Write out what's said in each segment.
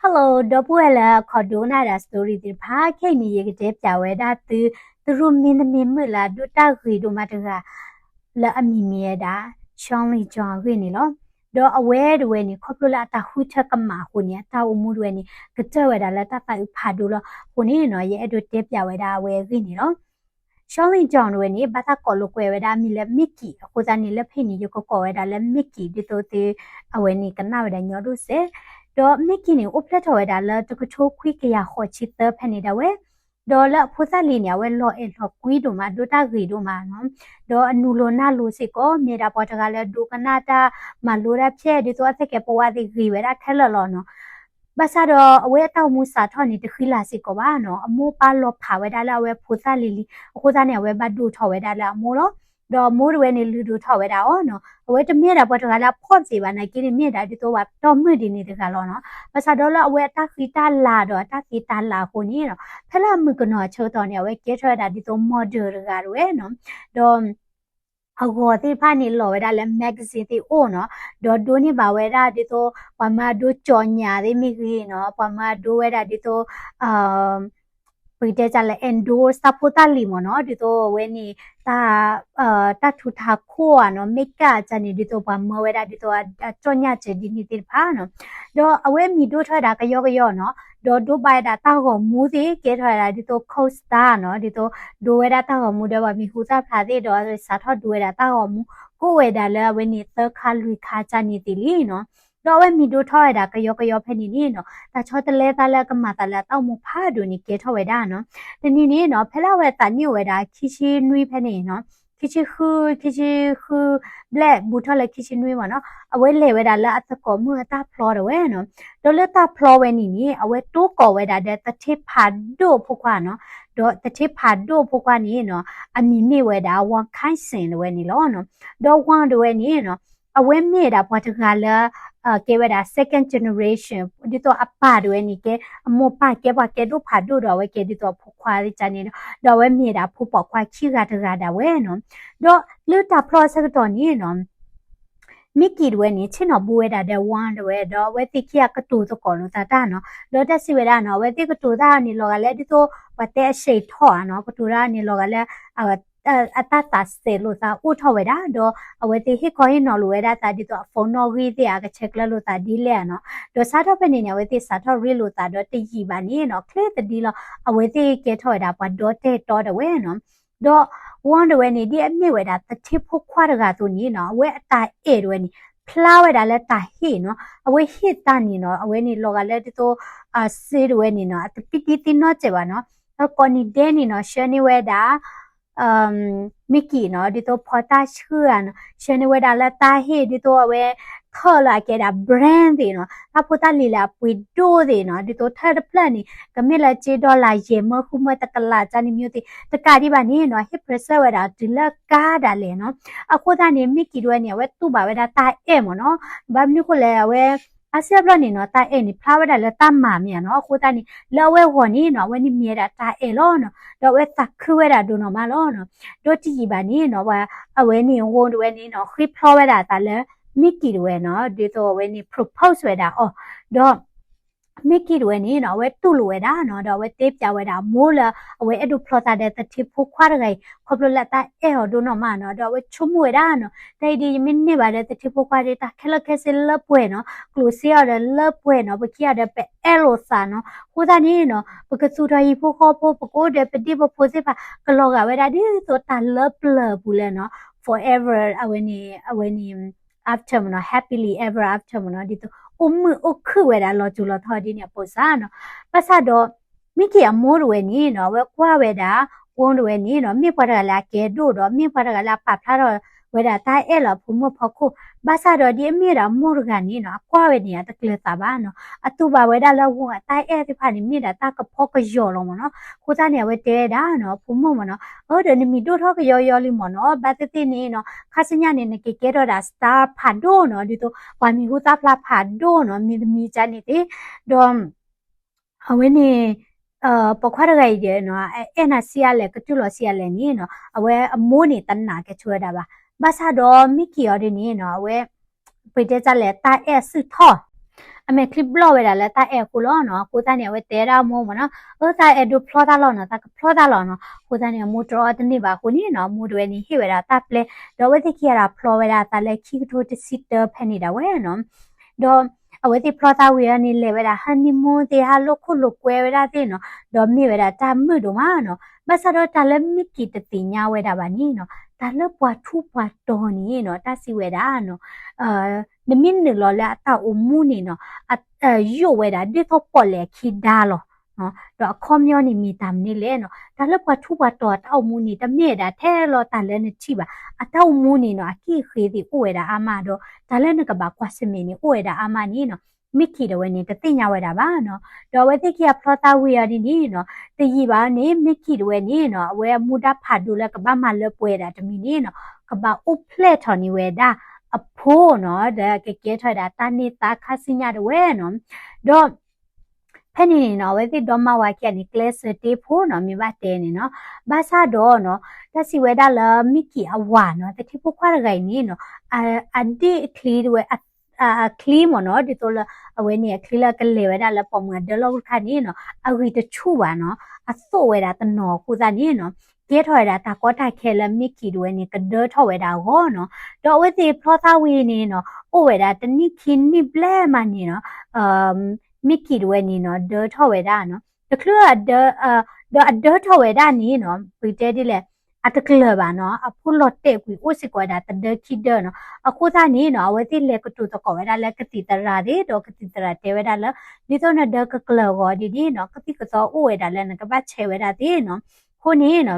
Hello ဒီပုၢ်ဝဲၢ်လၢအခီဒိကနၣ်ဒၣ် story သ့ၣ်တဖၣ်, ခဲအံၤန့ၣ် ယကတဲပျးဝဲဒၣ်သု သုးရိၣ်မ့သမ့ၢ်မုၣ်လၢအဒိၣ်တၢ်ဂ့ၤဒိၣ်မးတဂၤ လၢအမံၤမ့ၢ်ဝဲဒၣ် Shaolin John အဂ့ၢ်န့ၣ်လီၤ. ဒီးအဝဲတဝဲန့ၣ် ခီဖျိလၢအတၢ်ဃုထၢကမၣ်အဃိန့ၣ် အတၢ်အိၣ်မူတဝဲန့ၣ် ကတၢၢ်ဝဲဒၣ်လၢတၢ်သးအုးဖးဒိၣ်လီၤ. အဃိန့ၣ်နီၤ ယအဲၣ်ဒိးတဲပျးဝဲဒၣ်အဝဲအဂ့ၢ်န့ၣ်လီၤ. Shaolin John တဝဲန့ၣ် ဘၣ်တၢ်ကိးလိာ်ကွဲဝဲဒၣ်အမံၤလၢ Mickey အဃိသတးန့ၣ် လၢဖဲန့ၣ် ယကကိးဝဲဒၣ်လၢ Mickey ဒ်သိးသု အဝဲန့ၣ်ကနၣ်ဝဲဒၣ်ညီဒိၣ်စဲး. ဒီး Mickey န့ၣ် အိၣ်ဖျဲၣ်ထီၣ်ဝဲဒၣ်လၢတကထိခွံကယၤဃိးဆံသၢဖဲန့ၣ်ဒၣ်ဝဲ, ဒီးလၢအဖိသၣ်လံၤန့ၣ် အဝဲလီၤအဲၣ်လီၤကွံဒိၣ်မး ဒိၣ်တၢ်ဂ့ၤဒိၣ်မးနီၤ, ဒီးအနူၤလိၤနၢ်လိၤစ့ၢ်ကီး မ့ၢ်ဒၣ်ပှၤတဂၤလၢဒိကနၣ်တၢ် မၤလိတၢ်ဖျဲၣ် ဒ်သိးအသကဲးပဝးသ့ၣ်ဂ့ၤဝဲဒၣ်ခဲလၢာ်လီၤနီၤ. ဘၣ်ဆၣ်ဒီးအဝဲအတၢ်အိၣ်မူစးထီၣ်န့ၣ် တဃံလၤစ့ၢ်ကီးဘၣ်နီၤ, အမိၢ်ပၢ်လီၤဖးဝဲဒၣ်လၢအဝဲဖိသၣ်လံၤလံၤ အဃိသတးန့ၣ် အဝဲဘၣ်ဒိၣ်ထီၣ်ဝဲဒၣ်လၢအမိၢ်လီၤ. ဒီးအမိၢ်တဝဲန့ၣ် လုၢ်ဒိၣ်ထီၣ်ဝဲဒၣ်အီၤနီၤ, အဝဲတမ့ၢ်ဒၣ်ပှၤတဂၤလၢအဖှီၣ်သ့ဘၣ်နာ်က့န့ၣ် မ့ၢ်ဒၣ်ဒ်သိးပှၤတီၢ်မုၢ်ဒ်န့ၣ်တဂၤလီၤနီၤ. ဘၣ်ဆၣ်ဒီးလၢအဝဲအတၢ်ဃံတၢ်လၤဒီးအတၢ်သ့တၢ်လၤအဃိန့ၣ်နီၤ, ဖဲလၢအမုၣ်ကနီၤအဆၢကတီၢ်န့ၣ် အဝဲကဲထီၣ်ဝဲဒၣ်ဒ်သိး model တဂၤတဝဲနီၤ, ဒီး အဂီၤသ့ၣ်တဖၣ်န့ၣ် လီၤဝဲဒၣ်လၢ magazine သ့ၣ်အိၣ်နီၤ, ဒီးဒိးန့ၢ်ဘၣ်ဝဲဒၣ်ဒ်သိး ပှၤမၤအဒိကၠီညၣ်သ့ၣ်မ့ၢ်ဂ့ၤနီၤ, ပှၤမၤအဒိဝဲဒၣ်ဒ်သိး ပကတဲတၢ်လၢ endorse တၢ်ဖိတၢ်လံၤမ့ၢ်နီၤ, ဒ်သိးအဝဲန့ၣ် တၢ် တၢ်ထူးတၢ်ခိၣ်ဧါနီၤ, makeup ကန့ၣ် ဒ်သိးပှၤမၢဝဲဒၣ်ဒ်သိးအကၠီညၣ်စဲးဒ်န့ၣ်သ့ၣ်တဖၣ်နီၤ. ဒီးအဝဲမံၤဒိၣ်ထီၣ်ဝဲဒၣ်ကယီကယီနီၤ, ဒီးဒိးဘၣ်ဝဲဒၣ်တၢ်ဂီၤမူသ့ၣ် ကဲထီၣ်ဝဲဒၣ်ဒ်သိး co-star နီၤ, ဒ်သိး ဒိးဝဲဒၣ်တၢ်ဂီၤမူဒီးပှၤမံၤဟူသၣ်ဖျါသ့ၣ်ဒီးစးထီၣ်ဒိးဝဲဒၣ်တၢ်ဂီၤမူ ကအိၣ်ဝဲဒၣ်လၢအဝဲန့ၣ်သၢခါလွံၢ်ခါကန့ၣ်သ့ၣ်လံနီၤ. ဒီးအဝဲမံၤဒိၣ်ထီၣ်ဝဲဒၣ်ကယီကယီဖဲန့ၣ်န့ၣ်နီၤ, တၢ်ဆီတလဲသးလၢကမၤသးလၢအတၢ်အိၣ်မူဖးဒိၣ်န့ၣ် ကဲထီၣ်ဝဲဒၣ်နီၤ. တနံၤန့ၣ်နီၤ ဖဲလၢအဝဲသးနံၣ်အိၣ်ဝဲဒၣ်ခံဆံနွံဖဲန့ၣ်နီၤ, ခံဆံဃု ခံဆံဃု ဘျဲၣ်ဘူးထီၣ်လၢခံဆံနွံမ့ၢ်နီၤ, အဝဲလဲၤဝဲဒၣ်လၢအသကိးမုၣ်အတၢ်ဖျီတဝဲနီၤ. ဒီးလၢတၢ်ဖျီဝဲန့ၣ်န့ၣ် အဝဲတိကိးဝဲဒၣ်ဒီးသထ့ဖးဒိၣ်ဖိခွါနီၤ, ဒီးသထ့ဖးဒိၣ်ဖိခွါန့ၣ်နီၤ အမံၤမ့ၢ်ဝဲဒၣ် Wang Kai-sheng တဝဲန့ၣ်လီၤနီၤ. ဒီး Wang တဝဲန့ၣ်နီၤ အဝဲမ့ၢ်ဒၣ်ပှၤတဂၤလၢ ကဲဝဲဒၣ် second generation ဒ်သိးအပၢ်တဝဲန့ၣ်ကဲ အမိၢ်ပၢ်ကဲပှၤကဲဒိၣ်ဖးဒိၣ်ဒီး အဝဲကဲဒ်သိးအဖိခွါသ့ၣ်ကန့ၣ်ဒီး ဒီးအဝဲမ့ၢ်ဒၣ်အဖိပိာ်ခွါခံဂၤတဂၤဒၣ်ဝဲနီၤ. ဒီးလၢတၢ်ဖျီအဆၢကတီၢ်န့ၣ်နီၤ Mickey တဝဲန့ၣ် ဆ့ၣ်နီၤဘူးဝဲဒၣ်ဒီး Wang တဝဲ ဒီးအဝဲသ့ၣ်ခံဂၤကတိၤသကိးလိာ်သးတၢ်နီၤ. ဒီးတၢ်စံးဝဲဒၣ်နီၤ အဝဲသ့ၣ်ကတိၤတၢ်န့ၣ်လီၤဂာ်လၢဒ်သိး ပှၤတဲအဆဲးထီၣ်ဧါနီၤ, ကတိၤတၢ်န့ၣ်လီၤဂာ်လၢ အတၢ်သးစဲးလိာ်သးအိၣ်ထီၣ်ဝဲဒၣ်, ဒီးအဝဲသ့ၣ်ဟ့ၣ်ခီဟ့ၣ်နီၤလိာ်ဝဲဒၣ်သးဒ်သိးအ phone နီၣ်ဂံၢ်သ့ၣ်ဧါ ကဆဲးကျၢလိာ်သးဒ်လဲၣ်ဧါနီၤ. ဒီးစးထီၣ်ဖဲန့ၣ်န့ၣ် အဝဲသ့ၣ်စးထီၣ်ရ့လိာ်သးဒီးတယံာ်ဘၣ်န့ၣ်နီၤ ချ့သဒံလီၤ အဝဲသ့ၣ်ကဲထီၣ်ဝဲဒၣ်ပှၤဒီတဲာ်တီတဝဲနီၤ. ဒီး Wang တဝဲန့ၣ် ဒ်အမ့ၢ်ဝဲဒၣ်သထ့ဖိခွါတဂၤအသိးန့ၣ်နီၤ အဝဲအတၢ်အဲၣ်တဝဲန့ၣ် ဖျါဝဲဒၣ်လၢတၢ်ဟ့ၣ်နီၤ. အဝဲဟ့ၣ်တၢ်န့ၣ်နီၤ အဝဲန့ၣ်လီၤဂာ်လၢဒ်သိး အစ့တဝဲန့ၣ်နီၤ အတပံတံသ့နီတစဲးဘၣ်နီၤ. ဒီးကိးနံၤဒဲးန့ၣ်နီၤ ဆှၢန့ၢ်ဝဲဒၣ် Mickey နီၤ ဒ်သိးဖီတၢ်ဆှုၣ်ဧါနီၤ, ဆှၢန့ၢ်ဝဲဒၣ်လၢတၢ်ဟ့ၣ်ဒ်သိးအဝဲ ထၢၣ်လၢအကဲဒၣ် brand သ့ၣ်နီၤ, တၢ်ဖိတၢ်လံၤလၢအပှ့ၤဒိၣ်သ့ၣ်နီၤ, ဒ်သိးထၢၣ်တဖျၢၣ်န့ၣ် ကမ့ၢ်လၢကၠ့ dollar ယဲၢ်မၢဃုမၢတကလးကန့ၣ် မျိုးသ့ၣ် တကးဒံးဘၣ်န့ၣ်နီၤ ဟ့ၣ် present ဝဲဒၣ်တုၤလၢကါဒၣ်လဲာ်နီၤ. အဃိသတးန့ၣ် Mickey တဝဲန့ၣ် အဝဲတူၢ်ဘၣ်ဝဲဒၣ်တၢ်အဲၣ်မ့ၢ်နီၤ. ဘၣ်မနုၤဃိလဲၣ် အဝဲ အါစုအါဘျီန့ၣ်နီၤ တၢ်အဲၣ်န့ၣ် ဖျါဝဲဒၣ်လၢတၢ်မၤမ့ၢ်ဧါနီၤ. အဃိသတးန့ၣ် လၢအဝဲဂီၢ်န့ၣ်နီၤ အဝဲန့ၣ်မ့ၢ်ဝဲဒၣ်တၢ်အဲၣ်လီၤနီၤ, ဒီးအဝဲသးခုဝဲဒၣ်ဒိၣ်နီၢ်မးလီၤနီၤ. ဒီးတယံာ်ဘၣ်န့ၣ်နီၤ အဝဲန့ၣ် Wang တဝဲန့ၣ်နီၤ ဃ့ဖျီဝဲဒၣ်အသးလၢ Mickey တဝဲနီၤ ဒ်သိးအဝဲန့ၣ် propose ဝဲဒၣ်အီၤ, ဒီး Mickey တဝဲန့ၣ်နီၤ အဝဲတူၢ်လိာ်ဝဲဒၣ်နီၤ ဒီးအဝဲတဲပျးဝဲဒၣ်အမိၢ်လၢ အဝဲအဲၣ်ဒိးဖျီသးဒီးသထ့ဖိခွါတဂၤအံၤ ခီဖျိလၢအတၢ်အဲၣ်အီၤဒိၣ်နီၢ်မးနီၤ. ဒီးအဝဲဆိကမိၣ်ဝဲဒၣ်နီၤ တၢ်အံၤဒ်ယမ့ၢ်န့ၢ်ဘၣ်ဒီးသထ့ဖိခွါဒီး တၢ်ခဲလၢာ်ခဲဆ့လၢပှဲၤနီၤ ကျိၣ်စ့အီၤဒီးလၢပှဲၤနီၤ ပခံဂၤဒီးပအဲၣ်လိာ်သးနီၤ. အဃိသတးန့ၣ်နီၤ ပကသူၣ်ထီၣ်ဟံၣ်ဖိဃီဖိ ပကအိၣ်ဒီးပဒံပဖိသ့ၣ်တဖၣ် ကလီၤဂာ်ဝဲဒၣ်ဒ်သိးတၢ်လၢပျၢၤပူၤလၢနီၤ forever အဝဲန့ၣ် အဝဲန့ၣ် after မ့ၢ်နီၤ happily ever after မ့ၢ်နီၤ ဒ်သိး အိၣ်မုာ်အိၣ်ခုၣ်ဝဲဒၣ်လီၤစိၤလီၤထီဒ်န့ၣ်အပိစါနီၤ. ဘၣ်ဆၣ်ဒီး Mickey အမိၢ်တဝဲန့ၣ်နီၤ အဝဲကွၢ်ဝဲဒၣ် Wang တဝဲန့ၣ်နီၤ မ့ၢ်ပှၤတဂၤလၢအကဲဒိၣ်ဒီး မ့ၢ်ပှၤတဂၤလၢအပာ်ဖျါထီၣ်ဝဲဒၣ်တၢ်အဲၣ်လၢအဖိမုၣ်ဖီခိၣ်, ဘၣ်ဆၣ်ဒီးဒ်အမ့ၢ်ဒၣ်အမိၢ်တဂၤန့ၣ်နီၤ အကွၢ်ဝဲန့ၣ် အတကျၢၤသးဘၣ်နီၤ. အတူၢ်ဘၣ်ဝဲဒၣ်လၢ Wang အတၢ်အဲၣ်သ့ၣ်တဖၣ်န့ၣ် မ့ၢ်ဒၣ်တၢ်ကဖီကယီၤလီၤမ့ၢ်နီၤ. အဃိသတးန့ၣ် အဝဲတဲဝဲဒၣ်နီၤ အဖိမုၣ်မ့ၢ်နီၤ အၢ ဒီးနမံၤဒိၣ်ထီၣ်ကယီယီလံမ့ၢ်နီၤ ဘၣ်သ့ၣ်သ့ၣ်န့ၣ်နီၤ ခါဆူညါန့ၣ် နကကဲထီၣ်ဒၣ် star ဖးဒိၣ်နီၤ ဒ်သိး ပှၤမံၤဟူသၣ်ဖျါဖးဒိၣ်နီၤ မံၤသမံၤကန့ၣ်သ့ၣ်, ဒီး အဝဲန့ၣ် ပိာ်ခွါတဂၤအံၤဒီးနီၤ အဲၣ်နၤဆံးအါလဲၣ် ကတူၢ်လိာ်ဆံးအါလဲၣ်န့ၣ်နီၤ အဝဲအမိၢ်န့ၣ် တနာ်ကဲဆိဝဲဒၣ်ဘၣ်. ဘၣ်ဆၣ်ဒီး Mickey အီၤဒ်န့ၣ်နီၤ အဝဲ ပတဲတၢ်လဲၣ် တၢ်အဲၣ်အစုၣ်ထီၣ် အမဲာ်ချံဘျီၣ်ဝဲဒၣ်လၢတၢ်အဲၣ်အဃိလီၤနီၤ. အဃိသတးန့ၣ် အဝဲတဲဒၣ်အမိၢ်မ့ၢ်နီၤ, အၢ သးအဲၣ်ဒိးဖျီသးလီၤနီၤ, သးကဖျီသးလီၤနီၤ. အဃိသတးန့ၣ် အမိၢ်တြီအီၤတန့ၢ်ဘၣ်အဃိန့ၣ်နီၤ, အမိၢ်တဝဲန့ၣ်ဟ့ၣ်ဝဲဒၣ်တၢ်ပျဲ, ဒီးအဝဲသ့ၣ်ခံဂၤဒၣ်ဖျီဝဲဒၣ်အသးလၢခံကထိတဆံတၢဖဲန့ၣ်ဒၣ်ဝဲနီၤ. ဒီးအဝဲသ့ၣ်ဖျီသးဝံၤအီၤန့ၣ် လဲၤဝဲဒၣ် honeymoon သ့ၣ် ဟးလိာ်ခိၣ်လိာ်ကွဲဝဲဒၣ်သ့ၣ်နီၤ, ဒီးမ့ၢ်ဝဲဒၣ်တၢ်မုာ်ဒိၣ်မးနီၤ. ဘၣ်ဆၣ်ဒီးတၢ်လၢမ့ၢ်ကံၣ်တသ့ၣ်ညါဝဲဒၣ်ဘၣ်န့ၣ်နီၤ, တၢ်လၢပှၤထူးပှၤတီၤန့ၣ်နီၤ, တၢ်စံးဝဲဒၣ်နီၤ နမ့ၢ်နုာ်လီၤလၢအတၢ်အိၣ်မူန့ၣ်နီၤ, ယိာ်ဝဲဒၣ်ဒ်သိးပီၣ်လဲၣ်အခံဒါလီၤ. ဒီးအခီပညီန့ၣ်မ့ၢ်တၢ်မနုၤလဲၣ်နီၤ, တၢ်လၢပှၤထူးပှၤတီၤအတၢ်အိၣ်မူန့ၣ် တမ့ၢ်ဝဲဒၣ်ထဲလီၤတၢ်လၢနထံၣ်ဘၣ်. အတၢ်အိၣ်မူန့ၣ်နီၤ, အက့ၢ်အဃ့သ့ၣ်အိၣ်ဝဲဒၣ်အါမးဒီး တၢ်လၢနကဘၣ်ကွၢ်ဆၢၣ်မဲာ်န့ၣ် အိၣ်ဝဲဒၣ်အါမးန့ၣ်နီၤ, မ့ၢ်ကံၣ်တဝဲန့ၣ် တသ့ၣ်ညါဝဲဒၣ်ဘၣ်နီၤ. ဒီးအဝဲသ့ၣ်ခံဂၤဖျီသးဝံၤအီၤဒ်န့ၣ်နီၤ, တယံာ်ဘၣ်န့ၣ် မ့ၢ်ကံၣ်တဝဲန့ၣ်နီၤ, အဝဲအမူဒါဖးဒိၣ်လၢကဘၣ်မၤလၢပှဲၤဒၣ်တမံၤန့ၣ်နီၤ, ကဘၣ်အိၣ်ဖျဲၣ်ထီၣ်န့ၢ်ဝဲဒၣ်အဖိနီၤ, ဒီးကကဲထီၣ်ဝဲဒၣ်တၢ်န့ၢ်သါခါဆူညါတဝဲနီၤ. ဒီး ဖဲန့ၣ်န့ၣ်နီၤ, အဝဲသ့ၣ်ဒီမါဝၤခံဂၤန့ၣ် ကျဲးစၢးတ့ဖိနီၤ, မ့ၢ်ဘၣ်တဲန့ၣ်နီၤ. ဘၣ်ဆၣ်ဒီးနီၤ, တၢ်စံးဝဲဒၣ်လၢမ့ၢ်ကံၣ်အဝၤနီၤ, သထံဖိခွါတဂၤအံၤန့ၣ်နီၤ, အဒ့ၣ်အချံတဝဲ, အချံမ့ၢ်နီၤ, ဒ်သိးလၢအဝဲန့ၣ် အချံလၢကလဲၤဝဲဒၣ်လၢပိာ်မုၣ်အဒၢလီၢ်တခါန့ၣ်နီၤ, အဂံၢ်တဆူၣ်ဘၣ်နီၤ, အသိၣ်ဝဲဒၣ်တနီၤအဃိသတးန့ၣ်နီၤ, ကဲထီၣ်ဝဲဒၣ်တၢ်ကီတၢ်ခဲလၢမ့ၢ်ကံၣ်တဝဲန့ၣ် ကဒၢထီၣ်ဝဲဒၣ်အဂီၢ်နီၤ. ဒီးအဝဲသ့ၣ်ဖျီသးဝံၤန့ၣ်နီၤ, အိၣ်ဝဲဒၣ်တနံၣ်ခံနံၣ်ဘျဲၣ်မးန့ၣ်နီၤ, မ့ၢ်ကံၣ်တဝဲန့ၣ်နီၤ, ဒၢထီၣ်ဝဲဒၣ်နီၤ, တချုးအဒၢ, ဒီးအဒၢထီၣ်ဝဲဒၣ်န့ၣ်နီၤ, ပတဲဒ်လဲၣ်, အတကျၢၤဘၣ်နီၤ, အဖိလီၤတဲာ်ကွံာ်အိၣ်စ့ၢ်ကီးဝဲဒၣ်တဒၢခံဒၢနီၤ. အဃိသတးန့ၣ်နီၤ, အဝဲသ့ၣ်လဲၤကတိၤသကိးဝဲဒၣ်လၢကသံၣ်သရၣ်သ့ၣ်, ဒီးကသံၣ်သရၣ်တဲဝဲဒၣ်လၢ ဒ်သိးနဒၢကကျၢၤအဂီၢ်ဒ်န့ၣ်နီၤ, ကသံၣ်ကသီအိၣ်ဝဲဒၣ်လၢနကဘၣ်ဆဲးဝဲဒၣ်သ့နီၤ. အဃိန့ၣ်နီၤ